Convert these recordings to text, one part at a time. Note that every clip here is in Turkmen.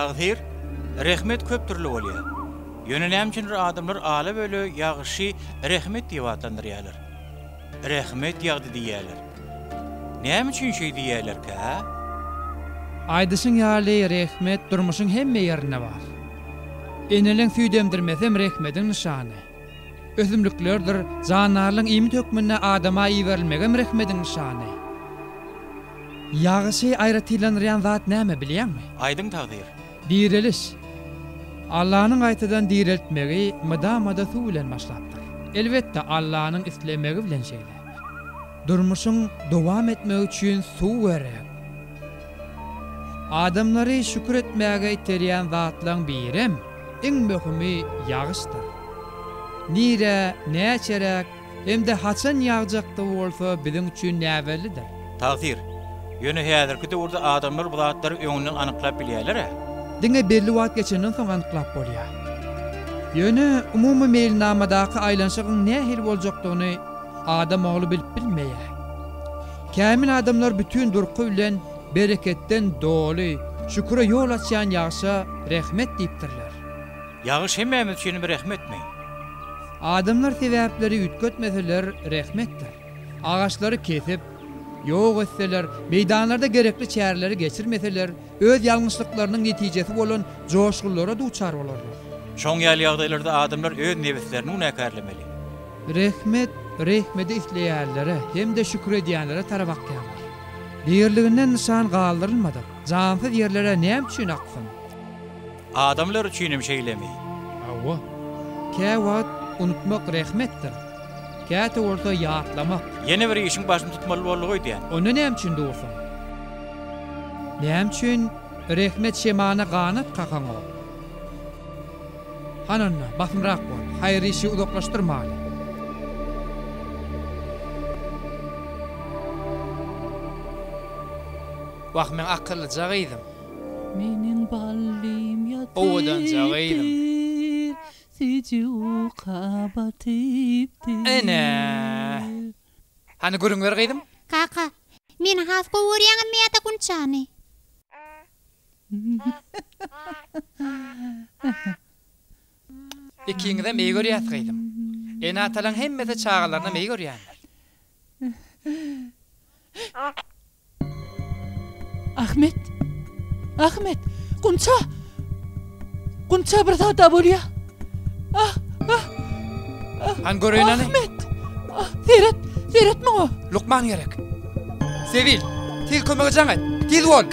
Tagsyr, rehmet köp dürli bolýar. Ýöne näme üçindir adamlar ala-böle ýagyşy rehmet diýip atlandyrýarlar. Rehmet ýagdy diýýärler. Näme üçin şeý diýýärlerkä? Aýdyşyň ýaly rehmet durmuşyň hemme ýerinde bar. Eneleň süýt emdirmesem rehmediň nyşany. Ösümliklerdir jandarlaň iýmit hökmünde adama iberilmegem rehmediň nyşany. Ýagyşy aýratynlandyrýan zat näme bilýäňmi? Aýdyň tagsyr. Direliş. Allanyň gaýtadan direltmegi mydama-da suw bilen başlapdyr. Elbetde, Allanyň islemegi bilen şeýle. Durmuşyň dowam etmegi üçin suw gerek. Adamlary şükür etmäge iterýän zatlaň birem, iň möhümi ýagyşdyr. Nirä, näçeräk, Hem-de haçan ýagjakdygy bolsa biziň üçin näbellidir. Tagsyr, ýöne häzirki döwürde adamlar bu zatlary öňünden anyklap bilýärler-ä. Diňe belli wagt geçenden soň anyklap bolýar. Ýöne umumy meýilnamadaky aýlanyşygyň nähili boljakdygyny adam ogly bilip bilmeýär. Kämil adamlar bütin durky bilen bereketden doly, şüküre ýol açýan ýagşa rehmet diýipdirler. Ýagyş hemmämiz üçin bir rehmetmi? Adamlar sebäpleri üýtgetmeseler rehmetdir. Agaçlary kesip, ýok etseler, meýdanlarda gerekli çäreleri geçirmeseler, öz ýalňyşlyklarynyň netijesi bolan joşgunlara duçar bolarlar. Şoň ýaly ýagdaýlarda adamlar öz nebislerini günäkärlemeli. Rehmet, rehmedi isleýänlere hem-de şükür edýänlere tarap akýandyr. Birliginden nyşan galdyrylmadyk, jansyz ýerlere näme üçin aksyn? Adamlar üçinem şeýlemi? Hawa. Käwagt unutmak rehmetdir. Käte bolsa ýatlamak. Ýene bir işiň başyny tutmaly boldugy öýdýän. Onda näme üçin dursuň? Näme üçin rehmet şemana ganat kakaňok? Hany onda, basymrak bol, haýyr işi uzaklaşdyrmaly. Wah, meň akyllyja gyzym. Meniň ballym ýatypdyr, Owadanja gyzym. Süýji uka batypdyr. Ene! Hany gürrüň ber gyzym. Kaka, meni has gowy görýäňizmi ýa-da Gunçany? Ikiňizem eý görýäs gyzym. Ene-atalaň hemmesi çagalarynam eý görýändir. Ahmet! Ahmet! Gunça! Gunça bir zat-a bolýa. Ah, ah, ah. Hany göreýin hany. Ahmet! Ah, seret, seret muňa. Lukman gerek. Sevil, tiz kömege jaň et. Tiz bol.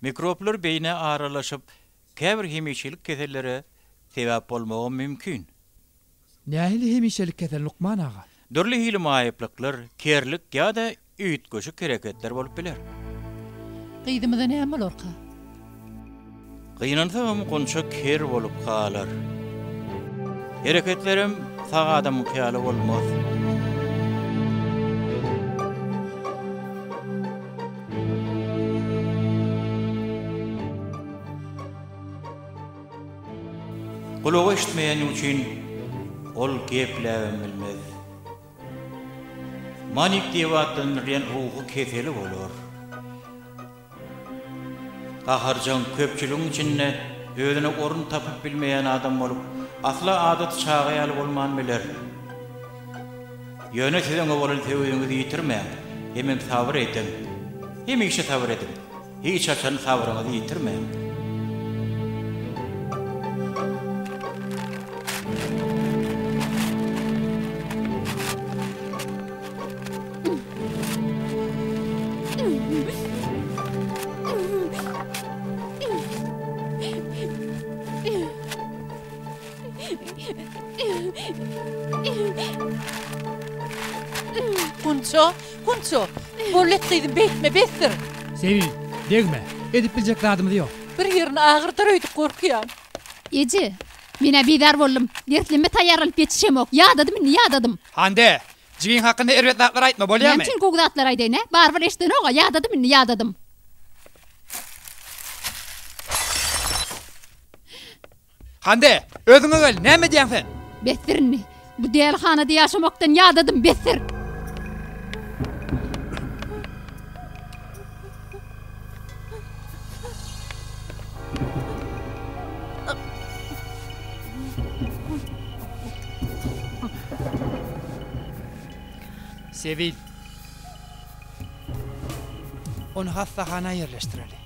Mikroblar beýnä aralaşyp, käbir hemişelik kesellere sebäp bolmagam mümkin. Nähili hemişelik kesel lukman aga? Dürli hili maýyplyklar, kerlik ýa-da üýtgeşik hereketler bolup biler. Gyzymyza näme bolarka? Gynansagam Gunça ker bolup galar. Hereketlerem sag adamyňky ýaly bolmaz. Gulagy eşitmeýäni üçin ol gepläbem bilmez. Manik diýip atlandyrylýan ruhy keseli bolar. Gaharjaň, köpçüligiň içinde özüne orun tapyp bilmeýän adam bolup, asla adaty çaga ýaly bolman biler. Ýöne siz oňa bolan söýgiňizi ýitirmäň, hemem sabyr ediň. Hemişe sabyr ediň. Hiç haçan sabryňyzy ýitirmäň. Gunça, Gunça, bollet gyzym beýtme besdir. Sevil, degme. Edip biljek zadymyz ýok. Bir ýerini agyrdar öýdüp gorkýan. Eje, men-ä bizar boldum. Derslerime taýýarlanyp ýetişemok. Ýadadym indi, ýadadym. Hande, jigiň hakynda erbet zatlar aýtma, bolýamy? Näme üçin gowy zatlar aýdaýyn, hä? Barybir eşidenog-a, ýadadym indi, ýadadym. Hande, özüňe gel, näme edýäň sen? Besdir indi. Bu dälihanada ýaşamakdan ýadadym, besdir. Sevil. Ony hassahana ýerleşdireli.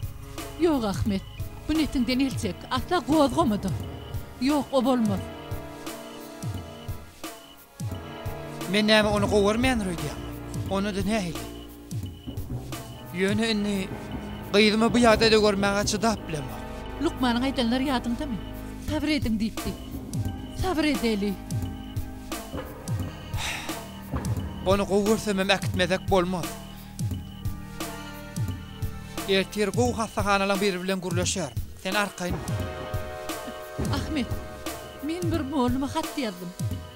Ýok, Ahmet. Bu netiňden el çek. Asla gozgama-da. Ýok, o bolmaz. Men näme ony gowy görmeýändir öýdýäňmi? Onda-da nähili? Ýöne indi gyzymy bu ýagdaýda görmäge çydap bilemok. Lukmanyň aýdanlary ýadyňdamy? Sabyr ediň diýipdi. Sabyr edeli. Ony gowy görsemem äkitmezek bolmaz. Ertir gowy hassahanalaň biri bilen gürleşerin. Sen arkaýyn bol. Ahmet, men bir molluma hat ýazdym.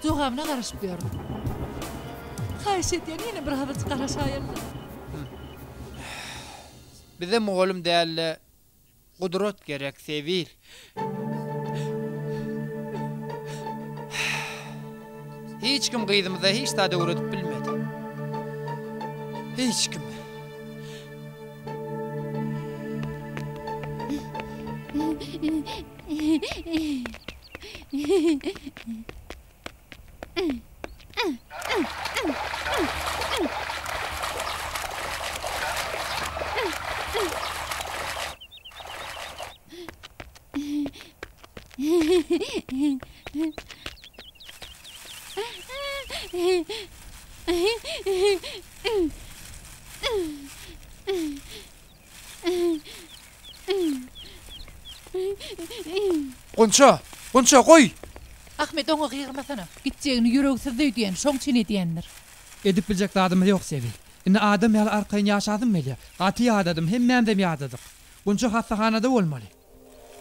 Jogabyna garaşyp ýörün. Haýyş edýän, ýene bir azajyk garaşaýaly. Bize mugallym däl-de, Gudrat gerek Sevil. Hiç kim gyzymyza hiç zat öwredip bilmedi. Hiç kim. Gunça! Gunça, goý! Ahmet, oňa gygyrmasana. Gitjegini ýüregsizdi öýdýän, şoň üçin edýändir. Edip biljek zadymyz ýok, Sevil. Indi adam ýaly arkaýyn ýaşasym gelýär. Gaty ýadadym, hemmämizem ýadadyk. Gunça hassahanada bolmaly.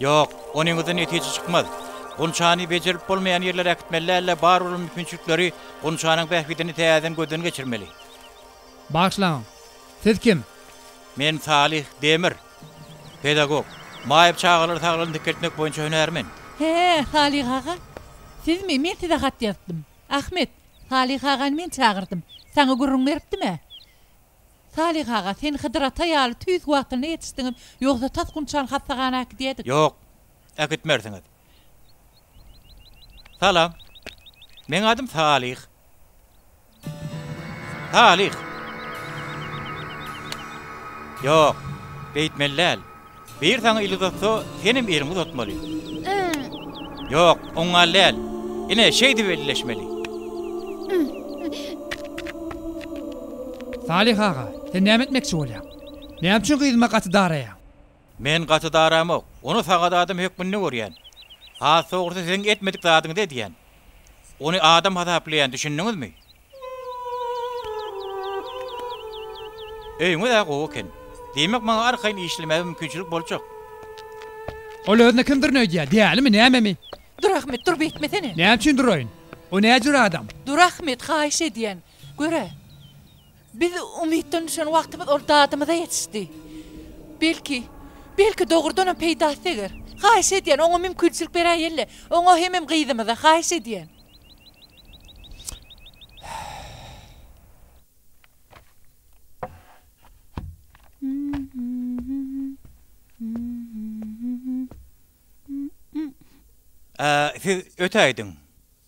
Ýok, onyňyzdan netije çykmaz. Gunçany bejerip bolmaýan ýerlere äkitmeli däl-de, bar bolan mümkinçilikleri Gunçanyň bähbidine täzeden gözden geçirmeli. Bagyşlaň, siz kim? Men Salyh Demir. Pedagog. Maýyp çagalary saglygyny dikeltmek boýunça hünärmen. Hä, Salyh aga? Sizmi? Men size hat ýazdym. Ahmet, Salyh agany men çagyrdym. Saňa gürrüň beripdim-ä. Salyh aga, sen Hydyr ata ýaly tüýs wagtynda ýetişdiňiz, ýogsa tas Gunçany hassahana äkidýädik. Ýok, äkitmersiňiz. Salam. Meň adym Salyh. Salyh! Ýok, beýtmeli däl. Bir saňa el uzatsa, senem eliňi uzatmaly. Ýok, oňňal däl. Ine, şeýdip elleşmeli. Salyh aga, sen näme etmekçi bolýaň? Näme üçin gyzyma gaty daraýaň? Men gaty daramok. Ony sagat adam hökmünde görýän. Has dogrusy siziň etmedik zadyňyzy edýän. Ony adam hasaplaýan, düşündiňizmi? Öýüňiz-ä gowy eken. Diýmek, maňa arkaýyn işlemäge mümkinçilik boljak. Ol özüne kimdirin öýdýär, dälimi, nämemi? Dur Ahmet, dur beýtmesene. Näme üçin duraýyn? O näjür adam? Dur Ahmet, haýyş edýän. Gör-ä, biz umytdan düşen wagtymyz ol dadymyza ýetişdi. Belki, belki dogrudanam peýdasy deger. Haýyş edýän, oňa mümkinçilik beräýeli-le. Oňa hemem gyzymyza, haýyş edýän. Siz ötäýdiň.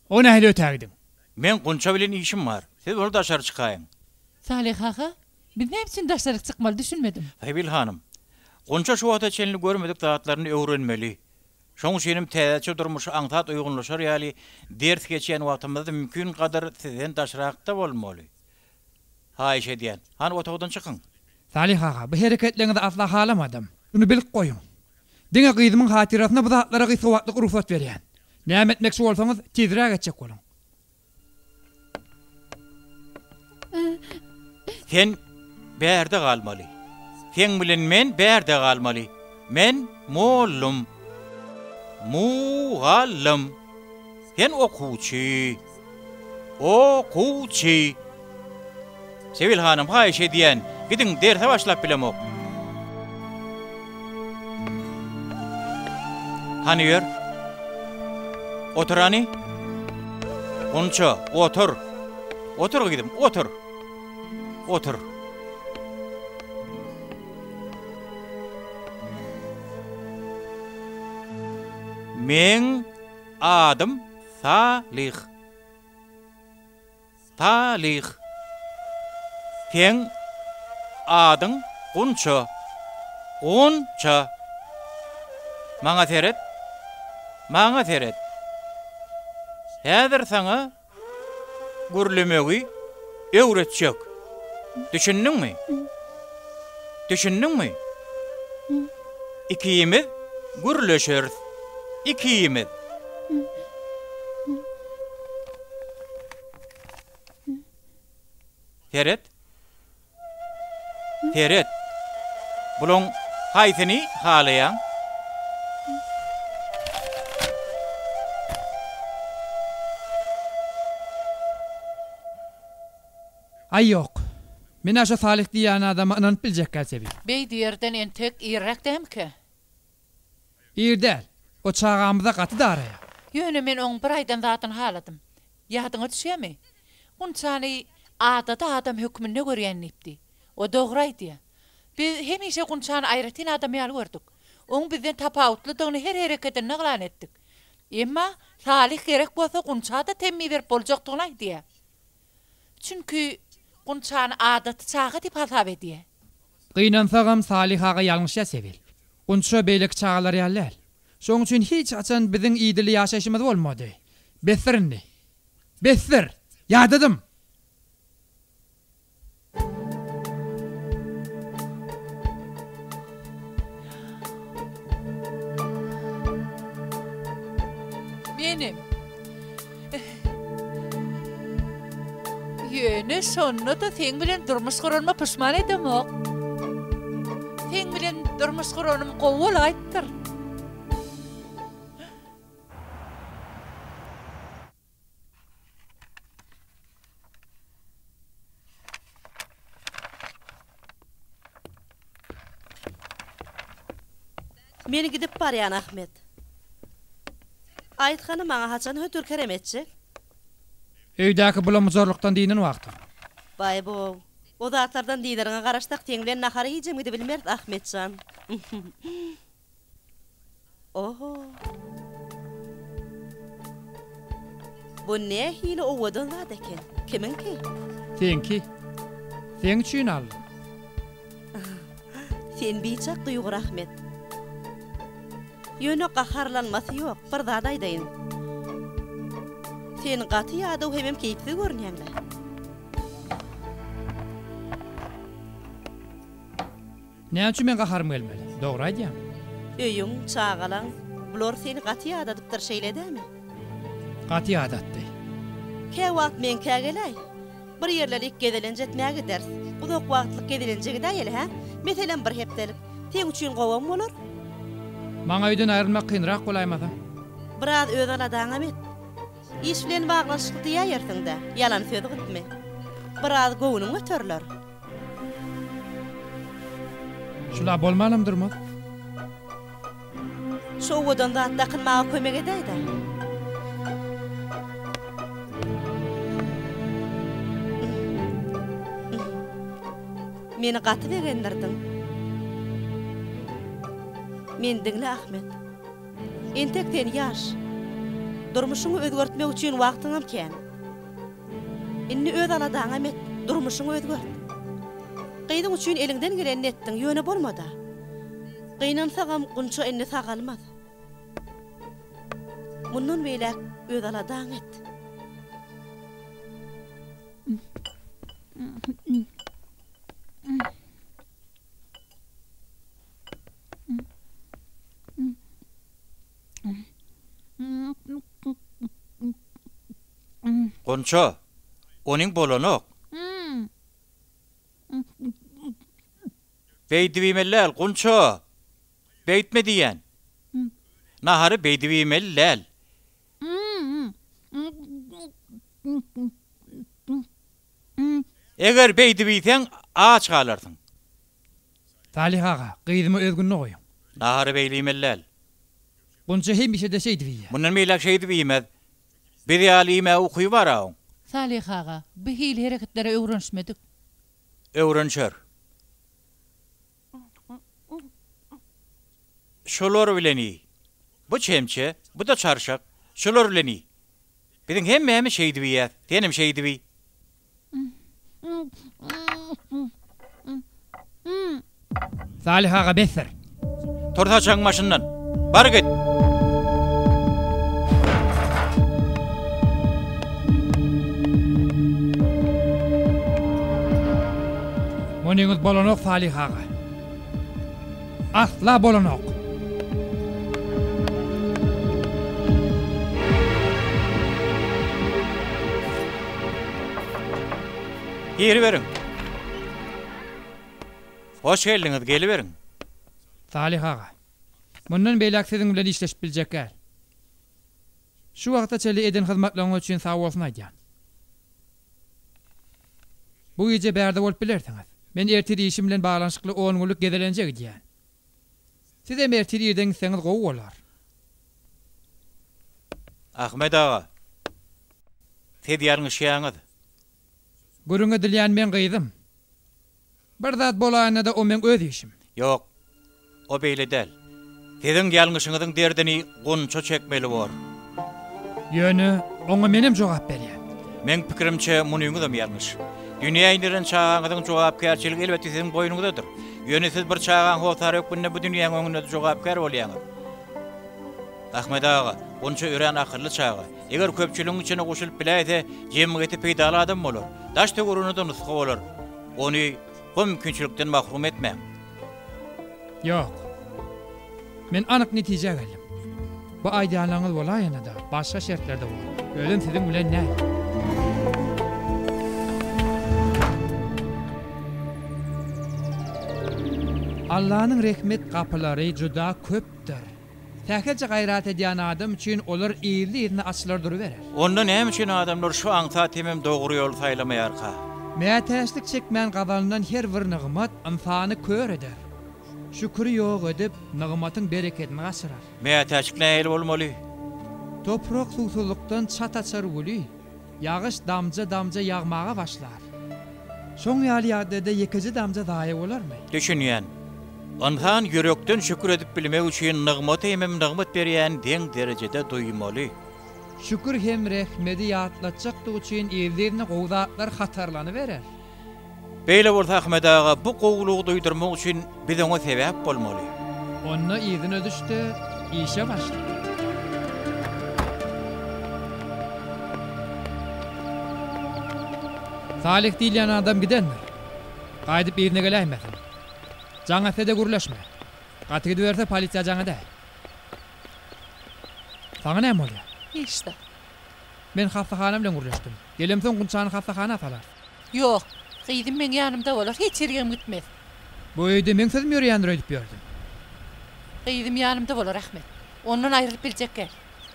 O nähili ötägidiň? Meň Gunça bilen işim bar. Siz bolup daşary çykaýyň. Salyh aga, biz näme üçin daşaryk çykmaly düşünmedim. Sebil hanym, Gunça şu wagta çenli görmedik zatlaryny öwrenmeli. Şoň üçinem täzeçe durmuşa aňsat uýgunlaşar ýaly ders geçýän wagtymyzda mümkin gadar sizden daşrakda bolmaly. Haýyş edýän, hany otagdan çykyň. Salyh aga, bu hereketleriňizi asla halamadym. Şuny bilip goýuň. Diňe gyzymyň hatyrasyna bu zatlara gysga wagtlyk rugsat berýän. Näme etmekçi bolsaňyz, tizräk etjek boluň. Sen bärde galmaly. Seň bilen men bärde galmaly. Men mollum. Mugallym. Sen okuwçy. Okuwçy. Sebil hanym, haýyş edýän, gidiň, derse başlap bilemok. Hany ýör. Otur hany. Gunça, otur. Otur gyzym, otur. Otur. Meň adym Salyh. Salyh. Seň adyň Gunça. Gunça. Maňa seret. Maňa seret. Häzir saňa gürlemegi öwretjek. Düşündiňmi? Düşündiňmi? Ikimiz gürleşeris. Ikimiz. Seret. Seret. Bulaň haýsyny halaýaň? Aý ýok. Men-ä şo Salyh diýýän adama ynanyp biljekgä Sebi. Beý diýerden entek irräk dämikä? Ir däl. O çagamyza gaty daraýar. Ýöne men oň bir aýdan zadyny haladym. Ýadyňa düşýämi? Gunçany adaty adam hökmünde görýän diýipdi. O dogry aýdýar. Biz hemişe Gunçany aýratyn adam ýaly gördük. Oň bizden tapawutlydygyny her herekedinde yglan etdik. Emma Salyh gerek bolsa Gunça-da temmi berip boljakdygyny aýdýar. Çünki Gunçany adaty çaga diýip hasap edýär. Gynansagam Salyh aga ýalňyşýar Sebil. Gunça beýleki çagalar ýaly däl. Şoň üçin hiç haçan biziň idili ýaşaýşymyz bolmady. Besdir indi. Besdir! Ýadadym! Menem. Ýöne şonda-da seň bilen durmuş guranyma puşman edemok. Seň bilen durmuş guranym gowy bolaýypdyr. Men gidip barýan, Ahmet. Aýt hany, maňa haçan hödür-kerem etjek? Öýdäki bulamuzarlykdan dynan wagtym. Baý-bow, o zatlardan dynaryňa garaşsak, seň bilen nahara hijem gidibilmeris, Ahmet jan. Oho! Bu nähili owadan zat eken? Kimiňki? Seňki. Seň üçin aldym. Sen biçak duýgur, Ahmet. Ýöne gaharlanmasy ýok, bir zat aýdaýyn. Sen gaty ýadaw hemem keýpsiz görünýäň-le. Näme üçin meň gaharym gelmeli? Dogry aýdýaň. Öýüň, çagalaň, bular seni gaty ýadadypdyr, şeýle dämi? Gaty ýadatdy. Käwagt meňkä geläý. Bir ýerlerik gezelenç etmäge gideris. Uzak wagtlyk gezelenje gidäýeli, hä? Meselem, bir hepdelik. Seň üçin gowam bolar. Maňa öýden aýrylmak kynrak bolaýmasa. Biraz öz aladaňam et. Iş bilen baglanyşykly diýäýersiň-dä, ýalan söz gytmy. Biraz göwnüň göteriler. Şul-a bolmanam durmaz. Şu owadan zat dakynmaga kömek edäý-dä. Meni gaty begendirdiň. Meni diňle, Ahmet. Entek sen ýaş. Durmuşyňy özgertmek üçin wagtyňam kän. Indi öz aladaňam et, durmuşyňy özgert. Gyzyň üçin eliňden gelenini etdiň, ýöne bolmad-a. Gynansagam, Gunça indi sagalmaz. Mundan beýläk öz aladaňy et. Gunça, onyň bolanok. Beýdip iýmeli däl, Gunça! Beýtme diýýän. Nahary beýdip iýmeli däl. Eger beýdip iýseň, aç galarsyň. Salyh aga, gyzymy öz gününe goýuň. Nahary beýle iýmeli däl. Gunça hemişe-de şeýdip iýýär. Mundan beýläk şeýdip iýmez. Biz ýaly iýmäge ukyby bar-a oň. Salyh aga, bu hili hereketlere öwrenişmedik. Öwrenişer. Şular bilen iý. Bu çemçe, bu-da çarşak. Şular bilen iý. Biziň hemmämiz şeýdip iýýäs. Senem şeýdip iý. Salyh aga besdir. Tur saçagyň başyndan. Bar git. Munyňyz bolanok Salyh aga. Asla bolanok. Giriberiň. Hoş geldiňiz, geliberiň. Salyh aga, mundan beýläk siziň bilen işleşip biljek däl. Şu wagta çenli eden hyzmatlaryňyz üçin sagbolsun aýdýan. Bu gije bärde bolup bilersiňiz. Men ertir işim bilen baglanyşykly on günlük gezelenje gidýän. Sizem ertir irden gitseňiz gowy bolar. Ahmet aga, siz ýalňyşýaňyz. Gürrüň edilýän meň gyzym. Bir zat bolaýanda-da o meň öz işim. Ýok, o beýle däl. Siziň ýalňyşyňyzyň derdini Gunça çekmeli bor. Ýöne oňa menem jogap berýän. Meň pikirimçe munyňyzam ýalňyş. Dünýä indiren çagaňyzyň jogapkärçiligi elbetde siziň boýnuňyzdadyr. Ýöne siz bir çagaň hossary hökmünde bu dünýäň öňünde-de jogapkär bolýaňyz. Ahmet aga, Gunça örän akylly çaga. Eger köpçüligiň içine goşulyp biläýse, jemgyýete peýdaly adam bolar. Daş-töweregine-de nusga bolar. Ony bu mümkinçilikden mahrum etmäň. Ýok. Men anyk netijä geldim. Bu aýdýanlaryňyz bolaýanda-da, başga şertlerde bolar. Özem siziň bilen däl. Allanyň rehmet gapylary juda köpdür. Sähelçe gaýrat edýän adam üçin olar yzly-yzyna açylar duruberer. Onda näme üçin adamlar şu aňsat hemem dogry ýoly saýlamaýarka? Mätäçlik çekmän gazanylan her bir nygmat ynsany kör eder. Şüküri ýok edip, nygmatyň berekedini gaçyrar. Mätäçlik nähili bolmaly? Toprak suwsuzlykdan çat açar güli, ýagyş damja-damja ýagmaga başlar. Şoň ýaly ýagdaýda ýekeje damja zaýa bolarmy? Düşünýän. Ynsan ýürekden şükür edip bilmek üçin nygmaty hemem nygmat berýäni deň derejede duýmaly. Şükür hem rehmedi ýatlatjakdygy üçin yzly-yzyna gowy zatlar hatarlanyberer. Beýle bolsa Ahmet aga bu gowulygy duýdurmak üçin biz oňa sebäp bolmaly. Onda yzyna düş-de, işe başla. Salyh diýilýän adam gidendir. Gaýdyp yzyna geläýmesin. Jaň etse-de gürleşme. Gaty gidiberse polisiýa jaň edäý. Saňa näme bolýar? Hiç zat. Men hassahana bilen gürleşdim. Gelemsoň Gunçany hassahana salarys. Ýok. Gyzym meň ýanymda bolar, hiç ýerigem gitmez. Bu öýde meň sözüm ýöreýändir öýdüp ýördüm. Gyzym ýanymda bolar, Ahmet. Ondan aýrylyp biljek däl.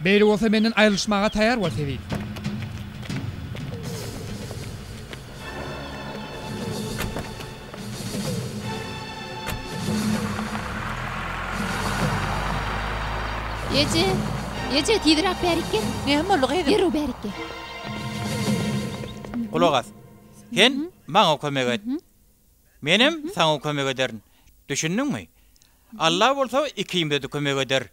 Beýle bolsa menden aýrylyşmaga taýýar bol, Sebil. Eje, eje, tizräk bärik gel. Näme boldy gyzym? Derrew bärik gel. Gulak as. Sen maňa kömek et. Menem saňa kömek ederin. Düşündiňmi? Alla bolsa ikimize-de kömek eder.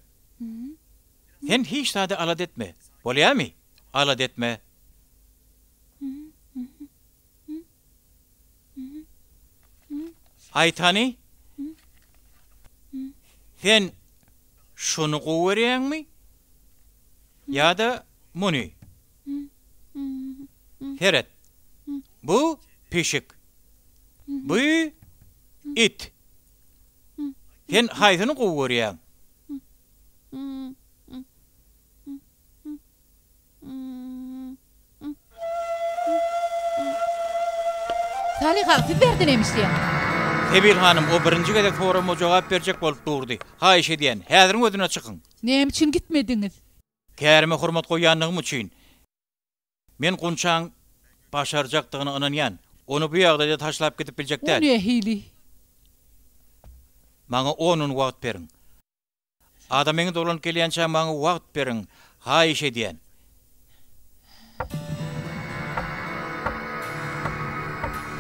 Sen hiç zady alada etme. Bolýamy? Alada etme. Aýt hany? Sen şuny gowy görýäňmi ýa-da muny? Seret. Bu pişik. Bu it. Sen haýsyny gowy görýäň? Salyh aga, siz bärde näme işleýäňiz? Sebil hanym, o birinji gezek soragyma jogap berjek bolup durdy. Haýyş edýän, häziriň özünde çykyň. Näme üçin gitmediňiz? Kärime hormat goýýanlygym üçin. Men Gunçaň başarjakdygyna ynanýan. Ony bu ýagdaýda taşlap gidip biljek O däl. nähili? Maňa on gün wagt beriň. Adamyňyz dolanyp gelýänçä maňa wagt beriň, haýyş edýän.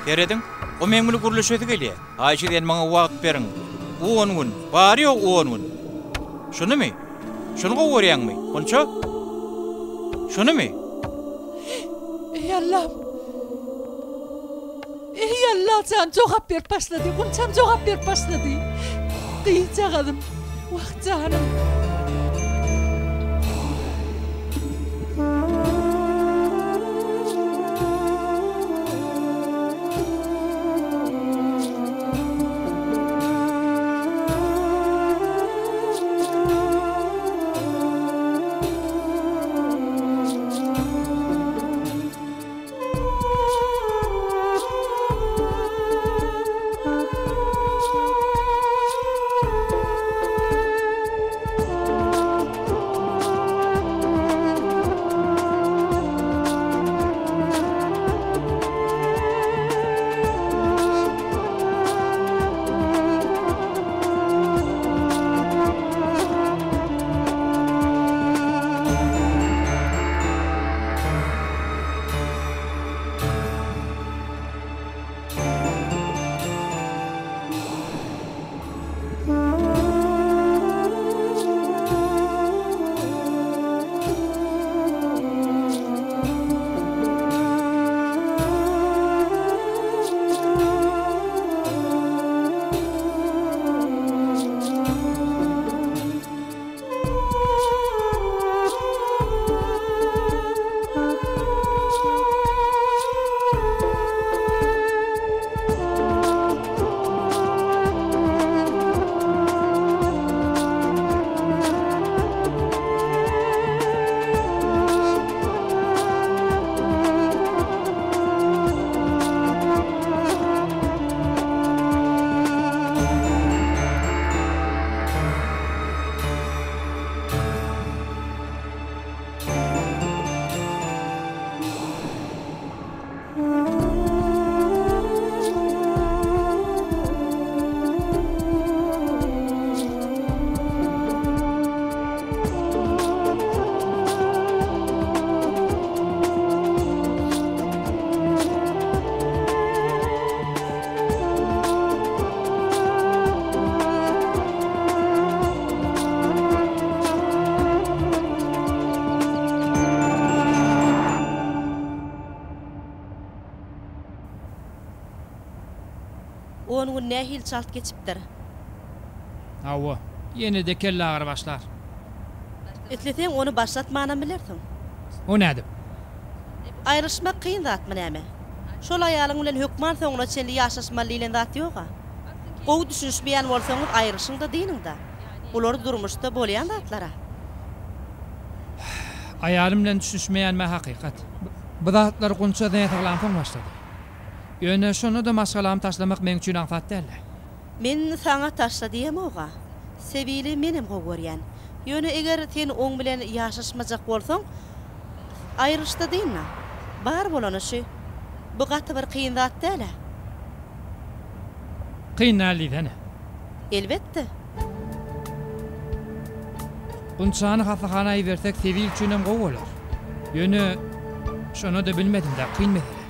Serediň, o meň bilen gürleşesi gelýär. Haýyş edýän, maňa wagt beriň. On gün, bary-ýogy on gün. Şunymy? Şuny gowy görýäňmi, Gunça? Şunymy? Eý, Allam! Eý, Allajan, jogap berip başlady, Gunçam jogap berip başlady. Gyzjagazym, wah, janym. On gün nähili çalt geçipdir. Hawa, ýene-de kelleagyry başlar. Isleseň, ony başlatmanam bilersiň. O nädip? Aýrylyşmak kyn zatmy näme? Şol aýalyň bilen hökman soňuna çenli ýaşaşmaly diýlen zat ýog-a. Gowy düşünişmeýän bolsaňyz aýrylyşyň-da dynyň-da. Bular durmuşda bolýan zatlar-a. Aýalym bilen düşünişmeýänim-ä hakykat. Bu zatlar Gunça näsaglansoň başlady. Ýöne şonda-da maşgalamy taşlamak meň üçin aňsat däldi. Men saňa taşla diýemog-a. Sebili menem gowy görýän. Ýöne eger sen oň bilen ýaşaşmajak bolsaň, aýrylyşda dynma. Bar bolany şü. Bu gaty bir kyn zat däl-ä. Kyn däl diýsene. Elbetde. Gunçany hassahana ibersek Sebil üçinem gowy bolar. Ýöne şony-da bilmedim-dä, kyn mesele.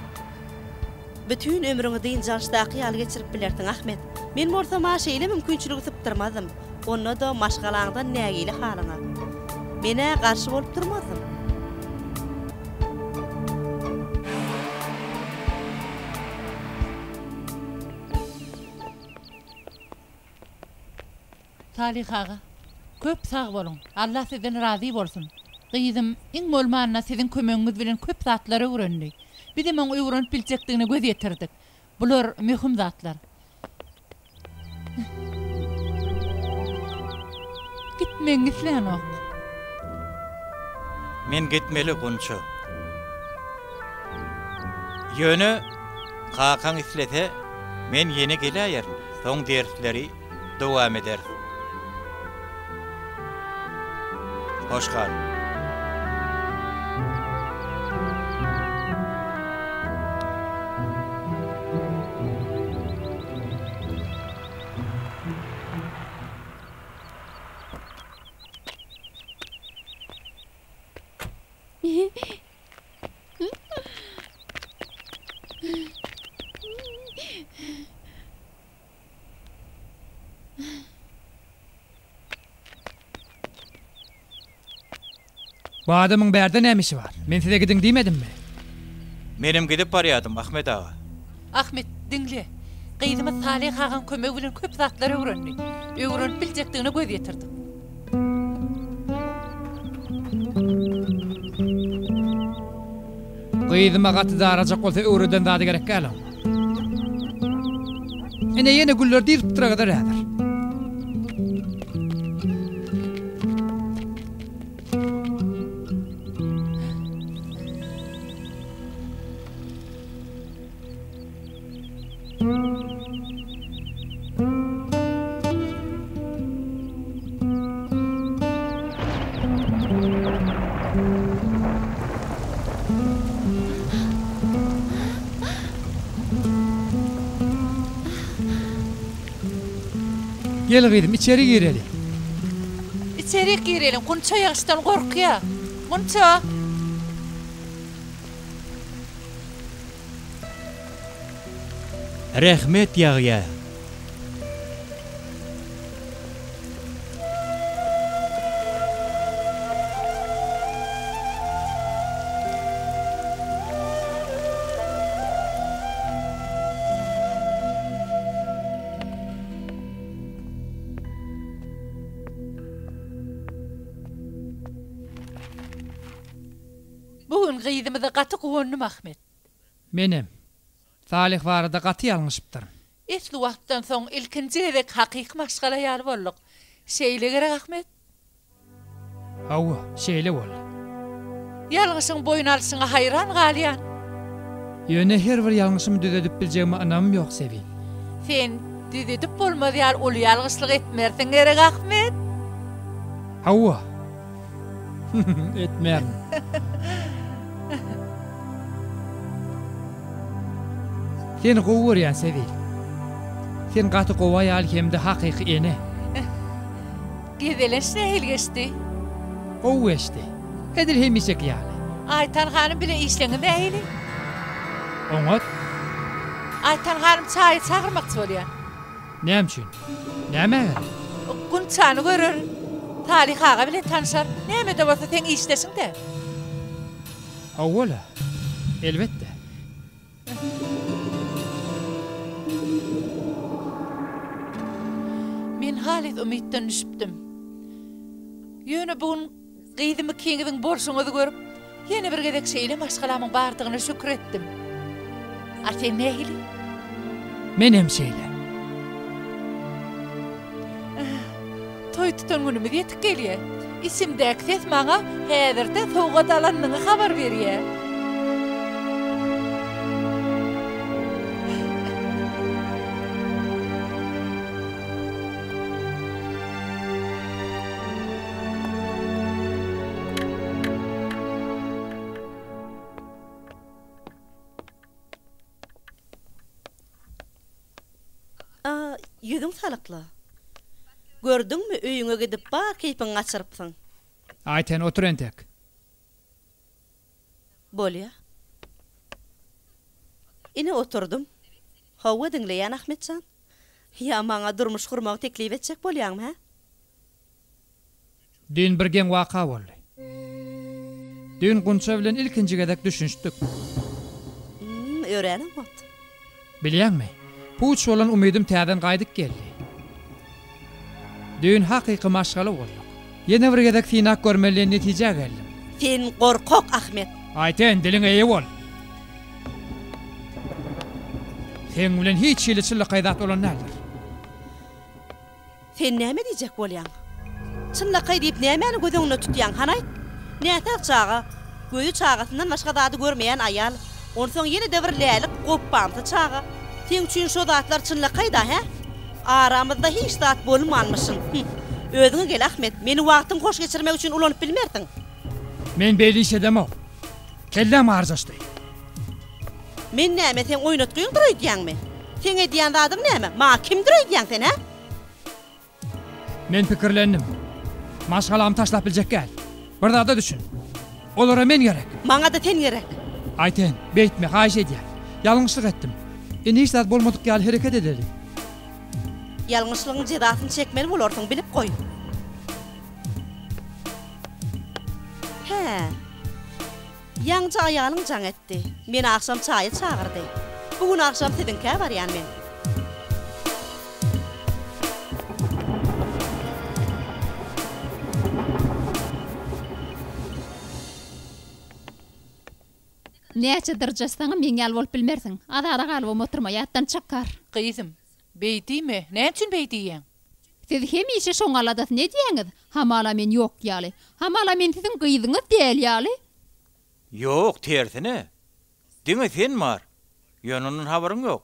Bütin ömrüňi dynç alyşdaky ýaly geçirip bilersiň, Ahmet. Men bolsam-a şeýle mümkinçiligi sypdyrmazdym. Onda-da maşgalaňdan nägile halyňa. Men-ä garşy bolup durmazdym. Salyh aga, köp sag boluň, Allah sizden razy bolsun. Gyzym, iň bolmanda siziň kömegiňiz bilen köp zatlary öwrendi. Bizem oň öwrenip biljekdigine göz ýetirdik. Bular möhüm zatlar. Gitmegiňi islänok. Men gitmeli, Gunça. Ýöne kakaň islese, men ýene geläýerin, soň dersleri dowam ederis. Hoş gal. Bu adamyň bärde näme işi bar? Men size gidiň diýmedimmi? Menem gidip barýadym, Ahmet aga. Ahmet, diňle. Gyzymyz Salyh agaň kömegi bilen köp zatlar öwrendi. Öwrenip biljekdigine göz ýetirdik. Gyzyma gaty darajak bolsa öwreden zady gerek däl oňa. Ine ýene güller dyr-pytragydyr häzir. Gel gyzym, içeri gireli. Içerik gireliň, Gunça ýagyşdan gorkýa. Gunça! Rehmet ýagýar. Bu gün gyzymyza gaty guwandym Ahmet. Menem. Salyh barada gaty ýalňyşypdyryn. Esli wagtdan soň ilkinji gezek hakyky maşgala ýaly bolduk. Şeýle gerek Ahmet? Hawa, şeýle boldy. Ýalňyşyňy boýun alşyňa haýran galýan. Ýöne her bir ýalňyşymy düzedip biljegime ynamym ýok, Sevil. Sen düzedip bolmaz ýaly uly ýalňyşlyk etmersiň gerek Ahmet? Hawa. Etmerin. Seni gowy görýän Sevil. Sen gaty gowy aýal hem-de hakyky ene. Gezelenç nähili geçdi? Gowy geçdi. Edil hemişeki ýaly. Aýtan hanym bile işleňiz nähili? Oňat. Aýtan hanym çaýa çagyrmakçy bolýar. Näme üçin? Nämä gerek? Gunçany görer. Salyh aga bilen tanşar. Näme-de bolsa seň işdeşiň-dä. Hawa-la. Elbetde. Men halys umytdan düşüpdim. Ýöne bu gün Gyzym ikiňiziň bolşuňyzy görüp, ýene bir gezek şeýle maşgalamyň bardygyna şükür etdim. A sen nähili? Menem şeýle. Toý tutan günümiz ýetip gelýär. Içimdäki ses maňa häzirden sowgat alanyňy habar berýär. Ýüzüň salykla. Gördüňmi, öýüňe gidip bar keýpiňi gaçyrypsyň. Aýten, otur entek. Bolýa. Ine oturdym. Hawa, diňleýän Ahmet jan. Ýa maňa durmuş gurmagy teklip etjek bolýaňmy, hä? Düýn bir geň waka boldy. Düýn Gunça bilen ilkinji gezek düşünişdik. Hum, örän oňat. Bilýäňmi, puç bolan umydym täzeden gaýdyp geldi. Düýn hakyky maşgala bolduk. Ýene bir gezek synap görmeli diýen netijä geldim. Sen gorkak, Ahmet. Aýten, diliňe eýe bol. Seň bilen hiç hili çynlakaý zat bolan däldir. Sen näme diýjek bolýaň? Çynlakaý diýip nämäni göz öňünde tutýaň, hany aýt? Näsag çaga, gözi çagasyndan başga zady görmeýän aýal, onsoň ýene-de bir lälik, gopbamsy çaga. Seň üçin şo zatlar çynlakaý-da, hä? Aramyzda hiç zat bolmanmyşyn. Hüm. Özüňe gel, Ahmet, meni wagtyňy hoş geçirmek üçin ulanyp bilmersiň. Men beýle iş edemok. Kelläm garjaşdy. Men näme, seň oýnatgyňdyr öýdýäňmi? Seň edýän zadyň näme? Maňa kimdir öýdýäň sen, hä? Men pikirlendim. Maşgalamy taşlap biljek däl. Bir zada düşün. Olara men gerek. Maňa-da sen gerek. Aýten, beýtme, haýyş edýän. Ýalňyşlyk etdim. Indi hiç zat bolmadyk ýaly hereket edeli. Ýalňyşlygyň jezasyny çekmeli bolarsyň, bilip goý. Hä. Ýaňja aýalyň jaň etdi. Meni agşam çaýa çagyrdy. Bu gün agşam siziňkä barýan men. Näçe dyrjaşsaňam meň ýaly bolup bilmersiň. Azara galybam oturma, ýatdan çykar. Gyzym, beý diýme, näme üçin beý diýýäň? Siz hemişe şoň aladasyny edýäňiz, hamala men ýok ýaly. Hamala men siziň gyzyňyz däl ýaly. Ýok, tersine. Diňe sen bar. Ýöne ondan habaryň ýok.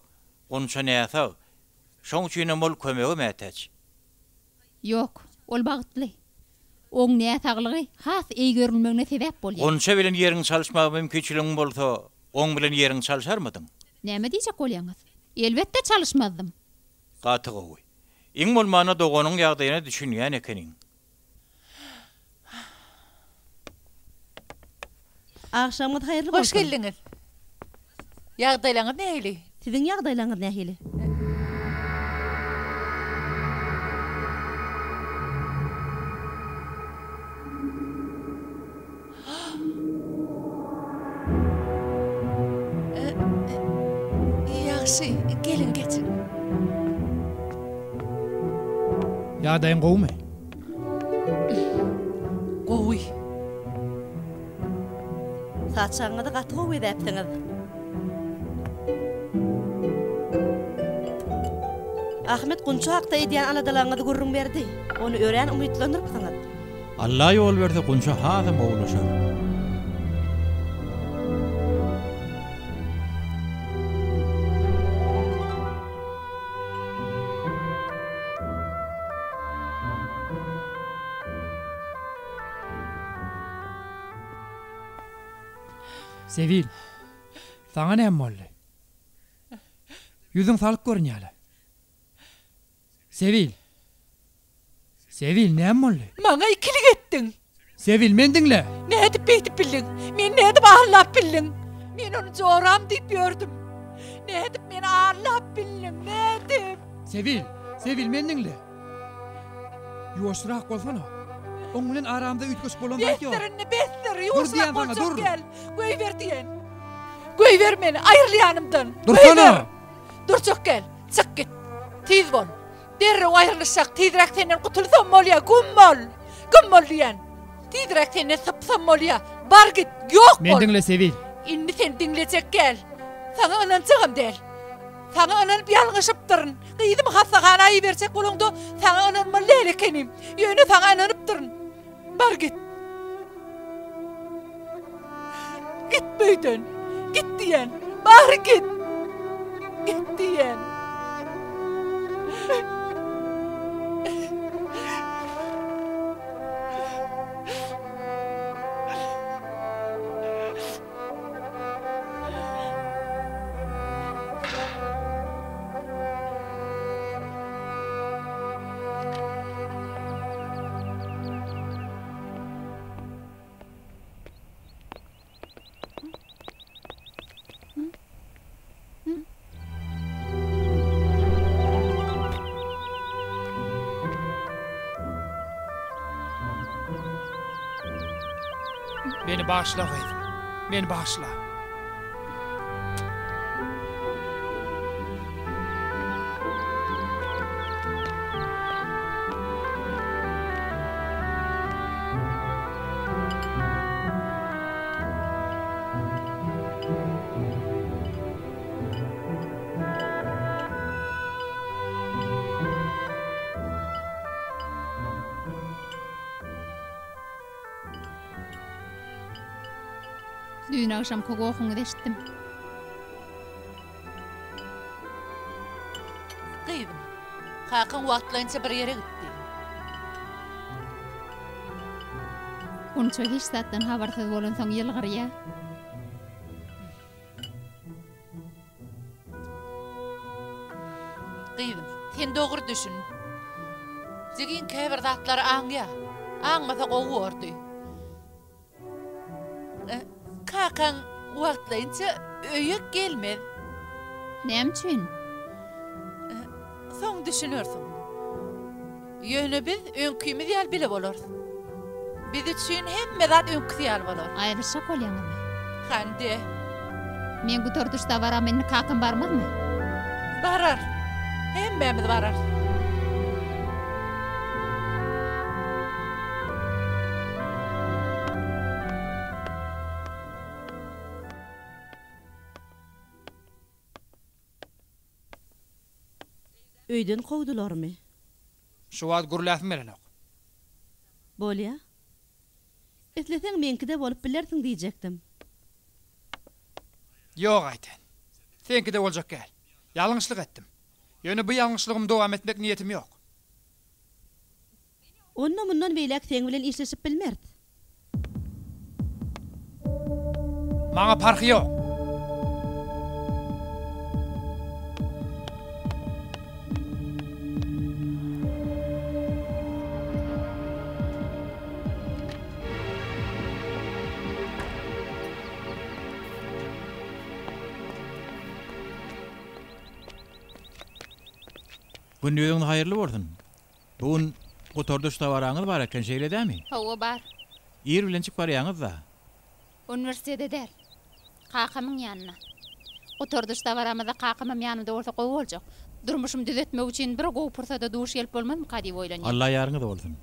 Gunça näsag. Şoň üçinem ol kömege mätäç. Ýok, ol bagtly. Oň näsaglygy has eý görülmegine sebäp bolýar. Gunça bilen ýeriňi çalyşmaga mümkinçiligiň bolsa, oň bilen ýeriňi çalşarmydyň? Näme diýjek bolýaňyz? Elbetde çalyşmazdym. Gaty gowy. Iň bolmanda doganyň ýagdaýyna düşünýän ekeniň. Agşamyňyz haýyrly Hoş bolsun. geldiňiz. Ýagdaýlaryňyz nähili? Siziň ýagdaýlaryňyz nähili? Ýagşy, geliň geçiň. Ýagdaýyň gowumy? Gowy. Saçagyňyzy gaty gowy bezäpsiňiz. Ahmet Gunça hakda edýän aladalaryňyzy gürrüň berdi. Ony örän umytlandyrypsyňyz. Alla ýol berse Gunça hasam gowulaşar. Sevil, saňa näme boldy? Ýüzüň salyk görünýär-le. Sevil! Sevil, näme boldy? Maňa ikilik etdiň. Sevil, meni diňle! Nädip beýdip bildiň? Meni nädip aldap bildiň? Men ony joram diýip ýördüm. Nädip meni aldap bildiň? Nädip? Sevil, Sevil, meni diňle! Ýuwaşrak bolsana. Oň bilen aramyzda üýtgeşik bolan zat ýok. Besdir indi, besdir! Dur Ýuwaşrak diýýän saňa, boljak dur! däl. Goýber diýen. Goýber meni, aýryl ýanymdan. Dursana! Goýber! Durjak gel. Çyk git. Tiz bol. Derrew aýrylyşjak, tizräk senden gutulsam bolýa, güm bol! Güm bol diýýän! Tizräk senden sypsam bolýa, bar git, ýok bol! Meni diňle, Sevil. Indi seni diňlejek däl. Saňa ynanjagam däl. Saňa ynanyp ýalňyşypdyryn. Gyzymy hassahana iberjek bolaňda saňa ynanmaly däl ekenim. Ýöne saňa ynanypdyryn. Bar git. Git bu öýden. Git diýen. Bar git. Git diýen. Meni bagyşla gyzym. Meni bagyşla. Düýn agşamky gohuňyzy eşitdim. Gyzym, kakaň wagtlaýynça bir ýere gitdi. Gunça hiç zatdan habarsyz bolansoň ýylgyrýar. Gyzym, sen dogry düşün. Jigiň käbir zatlary aňýar. Aňmasa gowy bordy. Kakaň wagtlaýynça öýe gelmez. Näme üçin? Soň düşünersiň. Ýöne biz öňkimiz ýaly bile bolarys. Biz üçin hemme zat öňküsi ýaly bolar. Aýrylyşjak bolýaňyzmy? Hande. Meň gutardyş dabarama indi kakam barmazmy? Barar. Hemmämiz bararys. Öýden kowdularmy? Şu wagt gürläsim gelenok. Bolýa. Isleseň meňkide bolup bilersiň diýjekdim. Ýok Aýten. Seňkide boljak däl. Ýalňyşlyk etdim. Ýöne bu ýalňyşlygymy dowam etmek niýetim ýok. Onda mundan beýläk seň bilen işleşip bilmeris. Maňa parhy ýok. Gündiziňiz haýyrly bolsun. Bu gün gutardyş dabaraňyz bar eken, şeýle dämi? Hawa, bar. Ir bilenjik barýaňyz-da. Uniwersitete däl. Kakamyň ýanyna. Gutardyş dabaramyzda kakamam ýanymda bolsa gowy boljak. Durmuşymy düzetmek üçin bir gowy pursada duş gelip bolmazmyka diýip oýlanýan. Alla ýaryňyz bolsun.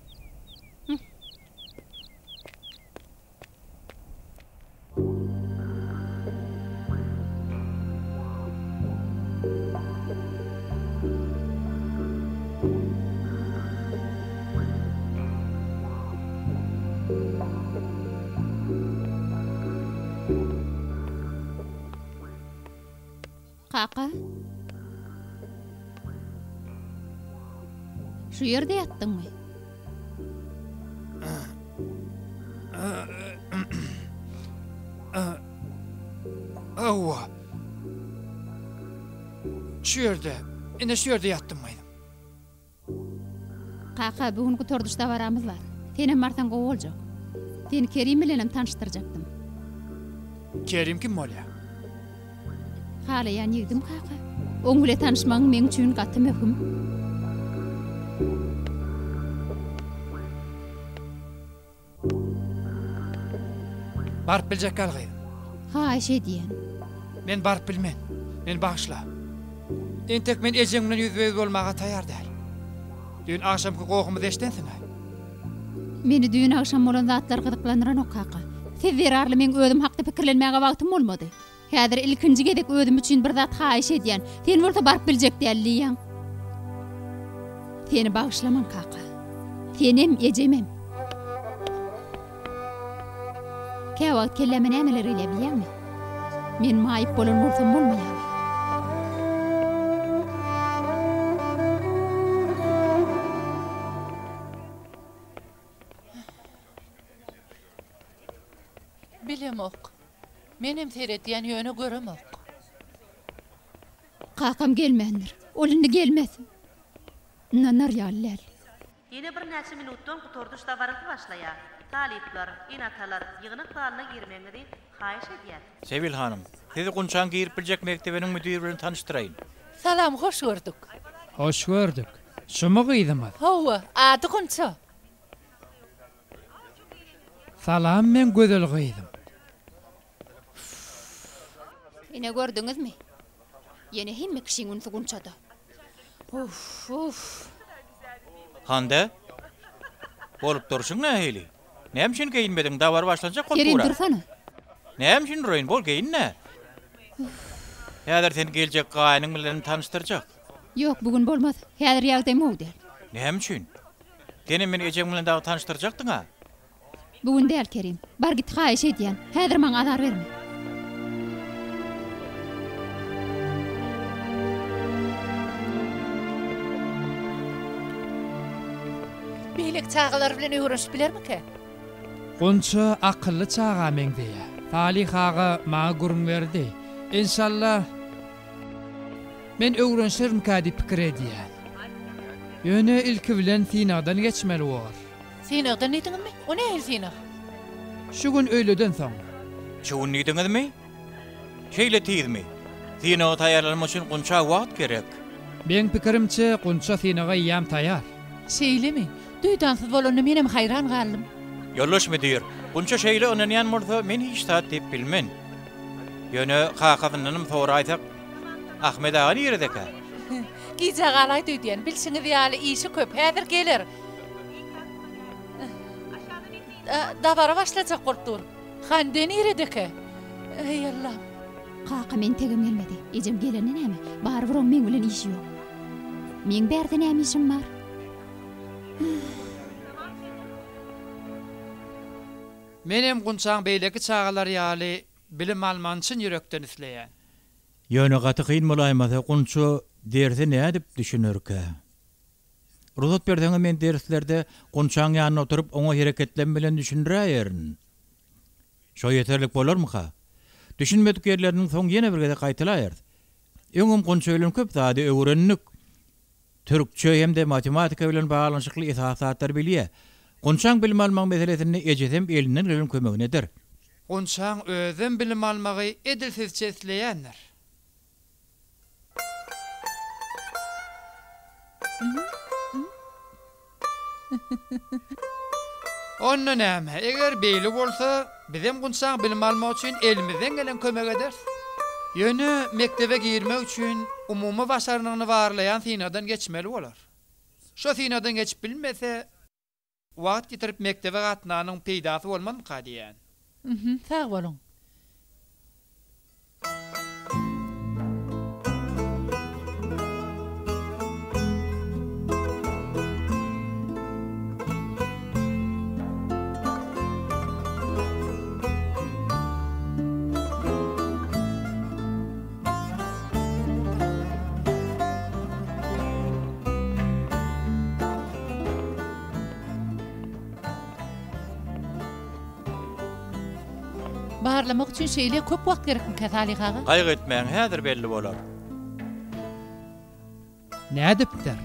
Kaka. Şu ýerde ýatdyňmy? Hawa. Şu ýerde, ine şu ýerde ýatdym gyzym. Kaka, bu gün gutardyş dabaramyz bar. Senem barsaň gowy boljak. Seni Kerim bilenem tanyşdyrjakdym. Kerim kim bolýar? Halaýan ýigdim kaka. Oň bile tanyşmagyň meň üçin gaty möhüm. Baryp biljek gal gyzym. Haýyş edýän. Men baryp bilmen. Meni bagyşla. Entek men ejeň bilen ýüzbe-ýüz bolmaga taýýar däl. Düýn agşamky gohumyzy eşidensiň-ä? Meni düýn agşam bolan zatlar gyzyklandyranok kaka. Siz zerarly meň özüm hakda pikirlenmäge wagtym bolmady. Häzir ilkinji gezek özüm üçin bir zat haýyş edýän. Sen bolsa baryp biljek däl diýýäň. Seni bagyşlaman kaka. Senem, ejemem. Käwagt kelläme nämeler gelýär bilýäňmi? Men maýyp bolan bolsam bolmaýarmy? Bilemok. Menem seredýän ýöne göremok. Kakam gelmändir. Ol indi gelmez. Ynanar ýaly däl. Ýene birnäçe minutdan gutardyş dabarasy başlaýar. Talyplar, ene-atalar ýygnak zalyna girmegiňizi haýyş edýäs. Sevil hanym, sizi Gunçaň girip biljek mekdebiniň müdiri bilen tanyşdyraýyn. Salam, hoş gördük. Hoş gördük. Şumy gyzymyz? Hawa, ady Gunça. Salam meň gözel gyzym. Ine gördüňizmi? Ýene hemme kişiň ünsi Gunçada. Uf, uf. Hande? Bolup durşuň nähili? Näme üçin geýinmediň, dabara başlanjak bolup Kerim dur-a. dursana. Näme üçin duraýyn, bol geýin-dä. Häzir seni geljek gaýynyň bilen tanyşdyrjak. Ýok, bu gün bolmaz. Häzir ýagdaýym gowy däl. Näme üçin? Senem meni ejeň bilen dagy tanyşdyrjakdyň-a. Bu gün däl, Kerim. Bar git, haýyş edýän. Häzir maňa azar berme. Beýleki çagalar bilen öwrenişip bilermikä? Gunça akylly çaga meňzeýär. Salyh aga maňa gürrüň berdi. Enşalla, men öwrenişerimkä diýip pikir edýän. Ýöne ilki bilen synagdan geçmeli bor. Synagdan diýdiňizmi? O nähili synag? Şu gün öýleden soň. Şu gün diýdiňizmi? Şeýle tizmi? Synaga taýýarlanmak üçin Gunça wagt gerek. Meň pikirimçe, Gunça synaga eýýäm taýýar. Şeýlemi? Duýdansyz bolanyna menem haýran galdym. Ýoldaş müdir, Gunça şeýle ynanýan bolsa, men hiç zat diýip bilmen. Ýöne kakasyndanam soraýsak, Ahmet aga niredekä? Gijä galaýdy öýdýän. Bilşiňiz ýaly, işi köp. Häzir geler. Dabara başlajak bolup dur. Hande niredekä? Eý, Allam! Kakam entegem gelmedi. Ejem gelende näme? Barybir oň meň bilen işi ýok. Meň bärde näme işim bar? Menem Gunçaň beýleki çagalar ýaly bilim almagyny çyn ýürekden isleýän. Ýöne gaty kyn bolaýmasa Gunça derse nädip düşünerkä? Rugsat berseňiz men derslerde Gunçaň ýanynda oturyp oňa hereketlem bilen düşündiräýerin. Şo ýeterlik bolarmyka? Düşünmedik ýerleriniň soň ýene bir gezek gaýtalaýarys. Öňem Gunça bilen köp zady öwrendik. Türkçe hem-de matematika bilen baglanyşykly esasy zatlary bilýär. Gunçaň bilim almagy meselesinde ejesem elinden gelen kömegini eder. Gunçaň özem bilim almagy edil sizçe isleýändir. Onda näme, eger beýle bolsa, bizem Gunçaň bilim almagy üçin elimizden gelen kömegi ederis. Ýöne mekdebe girmek üçin umumy başarnygyny barlaýan synagdan geçmeli bolar. Şo synagdan geçip bilmese, wagt ýitirip mekdebe gatnanyň peýdasy bolmazmyka diýýän. Mhm, sag boluň. Barlamak üçin şeýle köp wagt gerekmikä, Salyh aga? Gaýgy etmäň, häzir belli bolar. Nädipdir?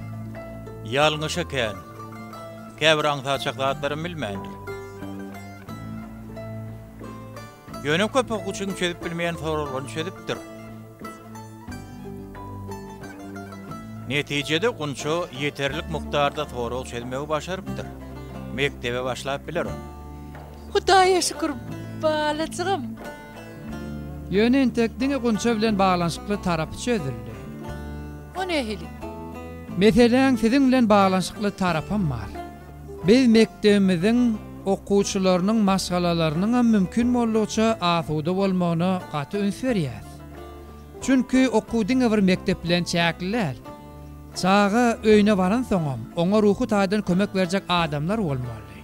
Ýalňyş eken. Käbir aňsatjak zatlaram bilmändir. Ýöne köp okuwçyň çözüp bilmeýän soraglaryny çözüpdir. Netijede Gunça ýeterlik mukdarda sorag çözmegi başarypdyr. Mekdebe başlap biler ol. Hudaýa şükür, balajygym. Ýöne entek diňe Gunça bilen baglanyşykly tarapy çözüldi. O nähili? Meseläň siziň bilen baglanyşykly tarapam bar. Biz mekdebimiziň okuwçylarynyň maşgalalarynyňam mümkin boldugyça asuda bolmagyna gaty üns berýäs. Çünki okuw diňe bir mekdep bilen çäkli däl. Çaga öýüne baransoňam, oňa ruhy taýdan kömek berjek adamlar bolmaly.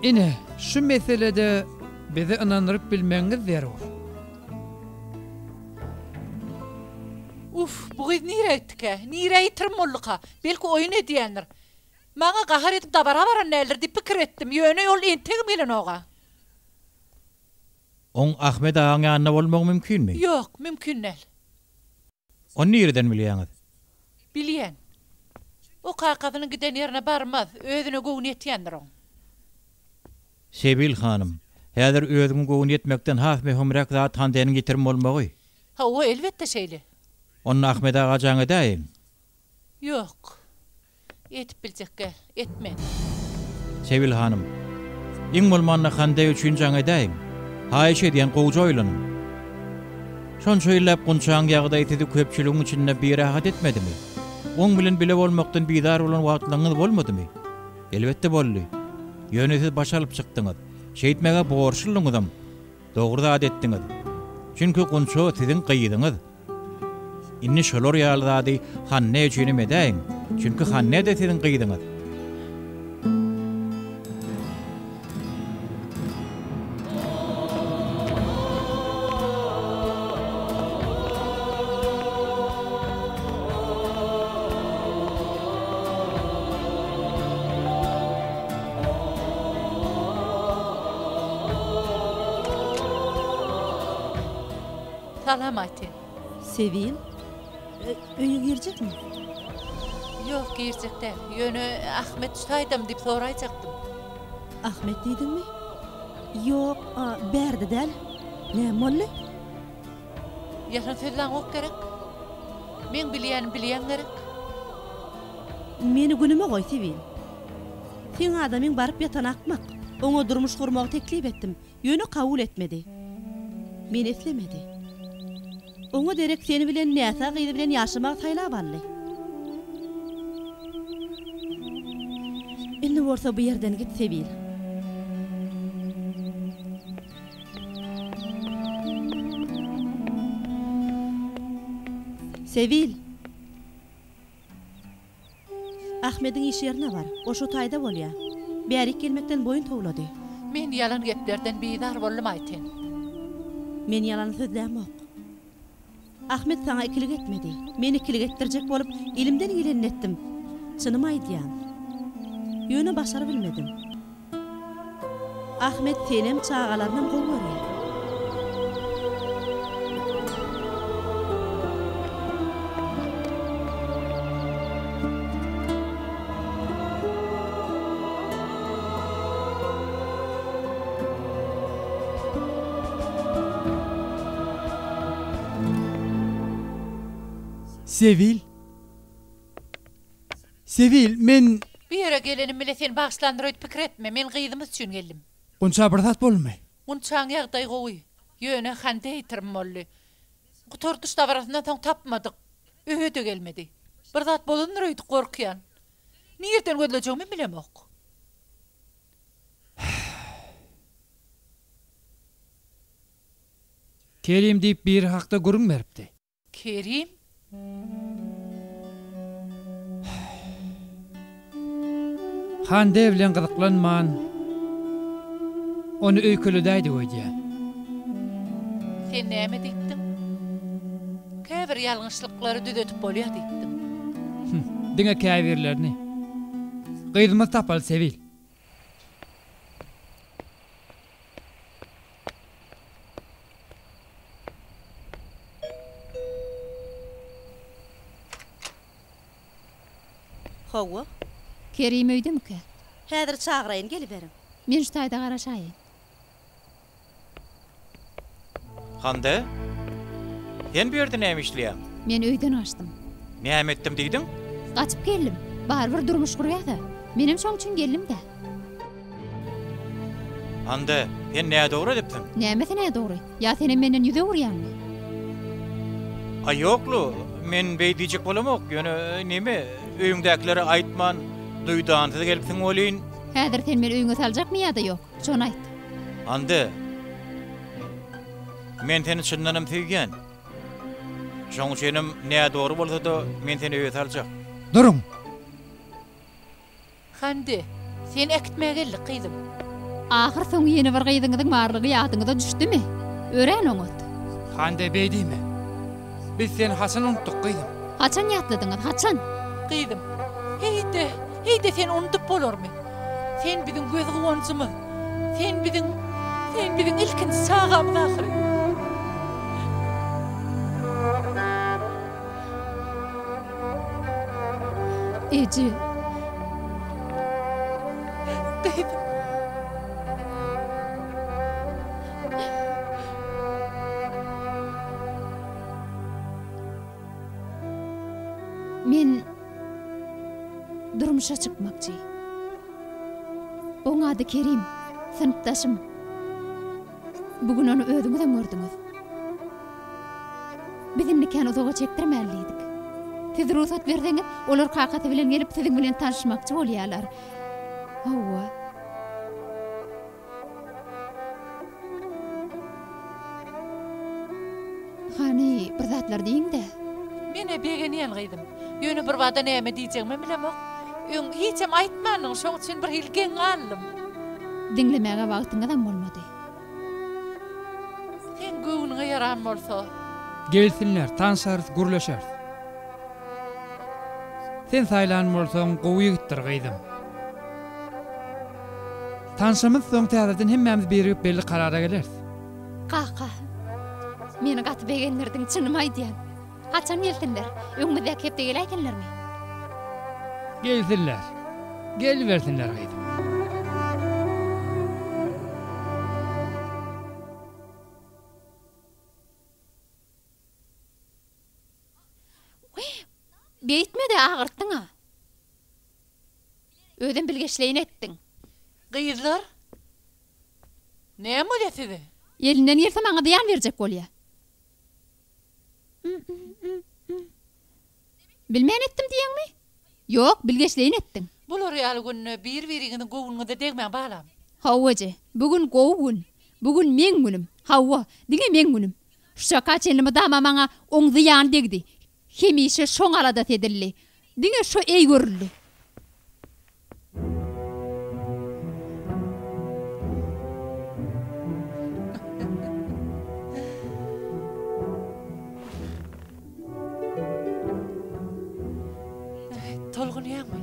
Ine, şu meselede bizi ynandyryp bilmegiňiz zerur. Uff, bu gyz nirä gitdikä? Nirä ýitirim bolduka? Belki oýun edýändir. Maňa gahar edip dabara baran däldir diýip pikir etdim, ýöne ol entegem gelenok-a. Oň Ahmet agaň ýanynda bolmagy mümkinmi? Ýok, mümkin däl. Ony nireden bilýäňiz? Bilýän. O kakasynyň giden ýerine barmaz, özüne göwni ýetýändir oň. Sebil hanym, häzir özüňe göwün ýetmekden has möhümräk zat Handeniň ýitirim bolmagy. Hawa, elbetde şeýle. Onda Ahmet aga jaň edäýiň. Ýok. Edip biljekgä, etmen. Sebil hanym, iň bolmanda Hande üçin jaň edäýiň. Haýyş edýän, gowja oýlanyň. Şonça ýyllap Gunçaň ýagdaýy sizi köpçüligiň içinde birahat etmedimi? Oň bilen bile bolmakdan bizar bolan wagtlaryňyz bolmadymy? Elbetde boldy. Ýöne siz baş alyp çykdyňyz. Şeýtmäge borçludyňyzam. Dogry zat etdiňiz. Çünki Gunça siziň gyzyňyz. Indi şolar ýaly zady Hanne üçinem edäýiň. Çünki Hanne-de siziň gyzyňyz. Salam Aýten. Sevil, öýe girjekmi? Ýok, girjek däl. Ýöne Ahmet şu taýdamy diýip soraýjakdym. Ahmet diýdiňmi? Ýok, bärde däl. Näme boldy? Ýalan sözläňok gerek? Meň bilýänim bilýäň gerek? Meni günüme goý, Sevil. Seň adamyň baryp ýatan akmak. Oňa durmuş gurmagy teklip etdim. Ýöne kabul etmedi. Meni islemedi. Oňa derek seni bilen näsag gyzy bilen ýaşamagy saýlap aldy. Indi bolsa bu ýerden git, Sebil. Sebil! Ahmediň iş ýerine bar. O şo taýda bolýa. Bärik gelmekden boýun towlady. Men ýalan geplerden bizar boldum, Aýten. Men ýalan sözlämok. Ahmet saňa ikilik etmedi. Men ikilik etdirjek bolup, elimden gelenini etdim. Çynymy aýdýan. Ýöne başarybilmedim. Ahmet senem, çagalarynam gowy görýär. Sevil. Sevil, men. Bu ýere gelenim bile seni bagyşlandyr öýdüp pikir etme, men gyzymyz üçin geldim. Gunça bir zat boldumy? Gunçaň ýagdaýy gowy. Ýöne Hande ýitirim boldy. Gutardyş dabarasyndan soň tapmadyk. Öýe-de gelmedi. Bir zat bolandyr öýdüp gorkýan. Nirden gözlejegimem bilemok. Kerim diýip biri hakda gürrüň beripdi. Kerim? Hande bilen gyzyklanman, ony öýkeledäýdik öýdýän. Sen näme diýipdiň? Käbir ýalňyşlyklary düzedip bolýar diýipdiň. Hüm, diňe käbirlerini. Gyzymyz tapaly, Sevil. Hawa. Kerim öýdemikä? Häzir çagyraýyn, geliberiň. Men şu taýda garaşaýyn. Hande, sen bu ýerde näme işleýäň? Men öýden gaçdym. Näme etdim diýdiň? Gaçyp geldim. Barybir durmuş gurýas-a. Menem şoň üçin geldim-dä. Hande, sen nädogry edipsiň. Nämesi nädogry? Ýa senem menden ýüz öwürýäňmi? Aý ýok-la, men beý diýjek bolamok, ýöne neme, öýüňdäkilere aýtman, duýdansyz gelipsiň welin. Häzir sen meni öýüňe saljakmy ýa-da ýok? Şony aýt. Hande, men seni çyndanam söýýän. Şoň üçinem nädogry bolsa-da, men seni öýe saljak. Duruň! Hande, seni äkitmäge geldik, gyzym. Ahyr soňy ýene bir gyzyňyzyň barlygy ýadyňyza düşdümi? Örän oňat. Hande, beý diýme. Biz seni haçan unutdyk, gyzym? Haçan ýatladyňyz, haçan? Gyzym, heý-de, heý-de seni unudyp bolarmy? Sen biziň göz guwanjymyz. Sen biziň, sen biziň ilkinji çagamyz ahyry. Eje. Gyzym. Men durmuşa çykmakçy. Oň ady Kerim, synpdaşym. Bu gün ony özüňizem gördüňiz. Biz indi kän uzaga çekdirmäli diýdik. Siz rugsat berseňiz, olar kakasy bilen gelip siziň bilen tanyşmakçy bolýarlar. Hawa. Hany, bir zatlar diýiň-dä. Men-ä begenýän gyzym. Ýöne birbada näme diýjegimem bilemok. Öň hiçem aýtmandyň, şoň üçin birhili geň galdym. Diňlemäge wagtyňyzam bolmady. Seň göwnüňe ýaran bolsa. Gelsinler, tanşarys, gürleşeris. Sen saýlan bolsaň, gowy ýigitdir, gyzym. Tanşamyzsoň täzeden hemmämiz birigip belli karara geleris. Kaka, meni gaty begendirdiň, çynymy aýdýan. Haçan gelsinler? Öňümizdäki hepde geläýsinlermi? Gelsinler. Gelibersinler gyzym. Beýtme-de agyrtdyň-a. Özem bilgeşleýin etdiň. Gyzlar, näme bolýa size? Elinden gelse maňa zyýan berjek bolýa. Bilmän etdim diýeňmi? Ýok, bilgeşleýin etdiň. Bular ýaly günde bir-biriňiziň göwnüňize degmäň, balam. Hawa eje, bu gün gowy gün. Bu gün meň günüm. Hawa, diňe meň günüm. Şu çaka çenli mydama maňa oň zyýany degdi. Hemişe şoň aladasy edildi. Diňe şo eý görüldi. Tolgunýaňmy?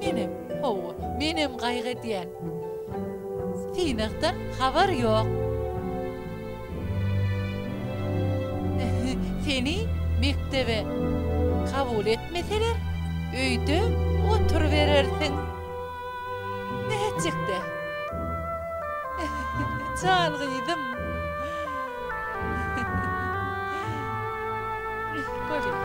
Menem, hawa, menem gaýgy edýän. Synagdan habar ýok. Seni mekdebe kabul etmeseler, öýde oturyberersiň. Nätjek-dä? Jan gyzym. Bolýar.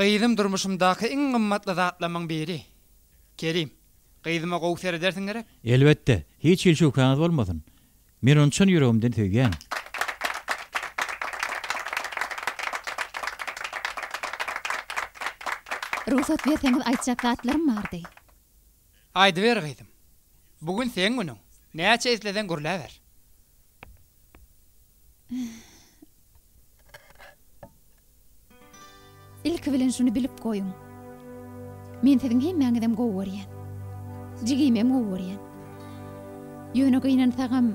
Gyzym durmuşymdaky iň gymmatly zatlamyň biri. Kerim, gyzyma gowy seredersiň gerek? Elbetde, hiç hili şübhäňiz bolmasyn. Men ony çyn ýüregimden söýýän. Rugsat berseňiz aýtjak zatlarym bardy. Aýdyber gyzym. Bu gün seň günüň. Näçe isleseň gürläber. Ilki bilen şuny bilip goýuň. Men siziň hemmäňizem gowy görýän. Jigimem gowy görýän. Ýöne gynansagam,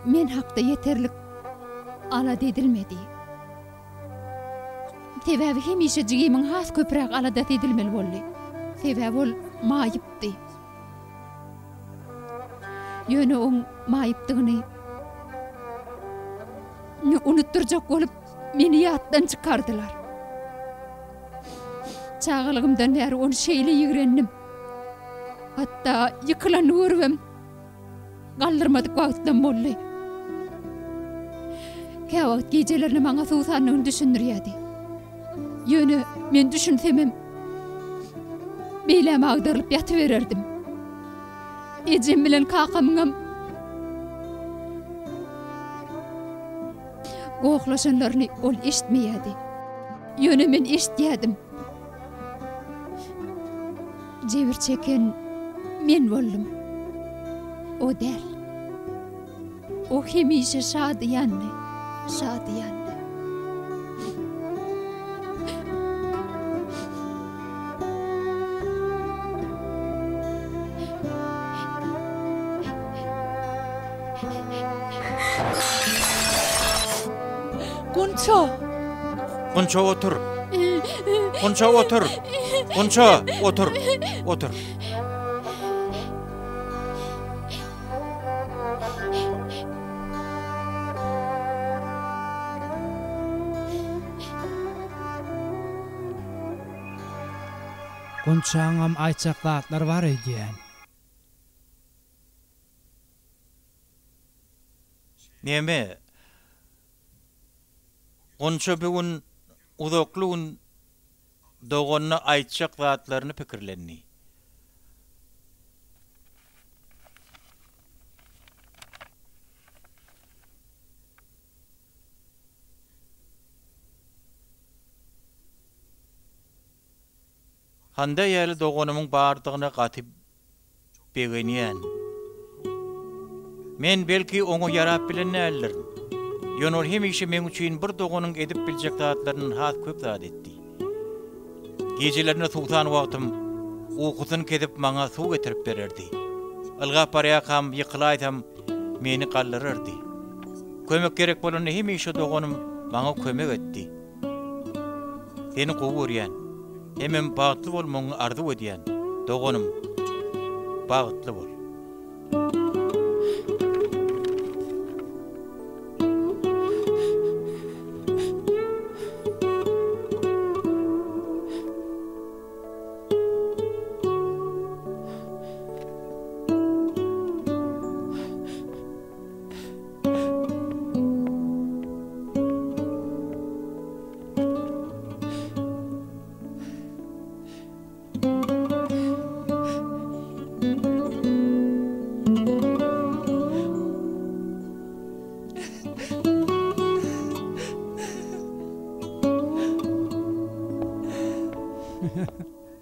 men hakda ýeterlik alada edilmedi. Sebäbi hemişe jigimiň has köpräk aladasy edilmeli boldy. Sebäbi ol maýypdy. Ýöne oň maýypdygyny unutdyrjak bolup meni ýatdan çykardylar. Çagalygymdan bäri ony şeýle ýigrendim. Hatda ýykylanyny görübem galdyrmadyk wagtlam boldy. Käwagt gijelerine maňa suwsandygyny düşündirýärdi. Ýöne men düşünsemem, beýläme agdarylyp ýatybererdim. Ejem bilen kakamyňam gohlaşanlaryny ol eşitmeýärdi. Ýöne men eşidýärdim. Jebir çeken men boldum. O däl. O hemişe şadyýandy, şadyýandy. Gunça! Gunça otur. Gunça otur. Gunça otur. Otur. Gunçaňam aýtjak zatlary bar öýdýän. Neme? Gunça bu gün uzakly gün doganyna aýtjak zatlaryny pikirlendi. Hande ýaly doganymyň bardygyna gaty begenýän. Men belki oňa ýarap bilen däldirin. Ýöne ol hemişe meň üçin bir doganyň edip biljek zatlaryndan has köp zat etdi. Gijelerine suwsan wagtym, ukusyny kesip maňa suw getirip bererdi. Ylgap barýarkam ýykylaýsam, meni galdyrardy. Kömek gerek bolanda hemişe doganym maňa kömek etdi. Seni gowy görýän, hemem bagtly bolmagyňy arzuw edýän, doganym. Bagtly bol.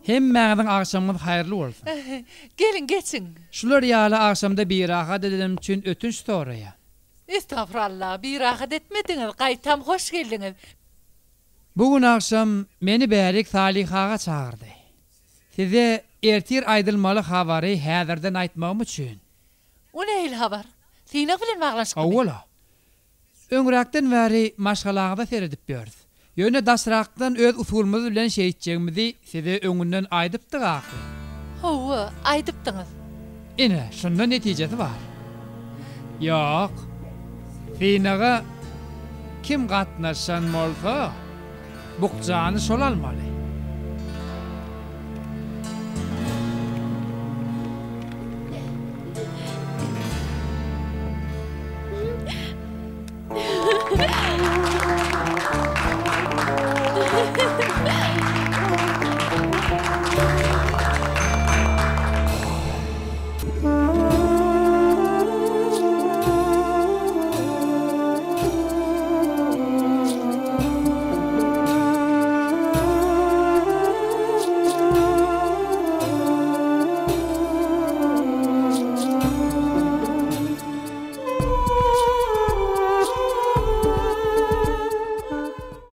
Hemmäňiziň agşamyňyz haýyrly bolsun. Geliň, geçiň. Şular ýaly agşamda birahat edenim üçin ötünç soraýan. Estagfurallah, birahat etmediňiz, gaýtam hoş geldiňiz. Bu gün agşam meni bärik Salyh aga çagyrdy. Size ertir aýdylmaly habary häzirden aýtmagym üçin. O nähili habar? Synag bilen baglanyşyklymy? Hawa-la. Öňräkden bäri maşgalaňyza seredip ýörüs. Ýöne daşrakdan öz usulymyz bilen şeýtjegimizi size öňünden aýdypdyk ahyry. Hawa, aýdypdyňyz. Ine, şunda netijesi bar. Ýok. Synaga kim gatnaşan bolsa, bukjany şol almaly.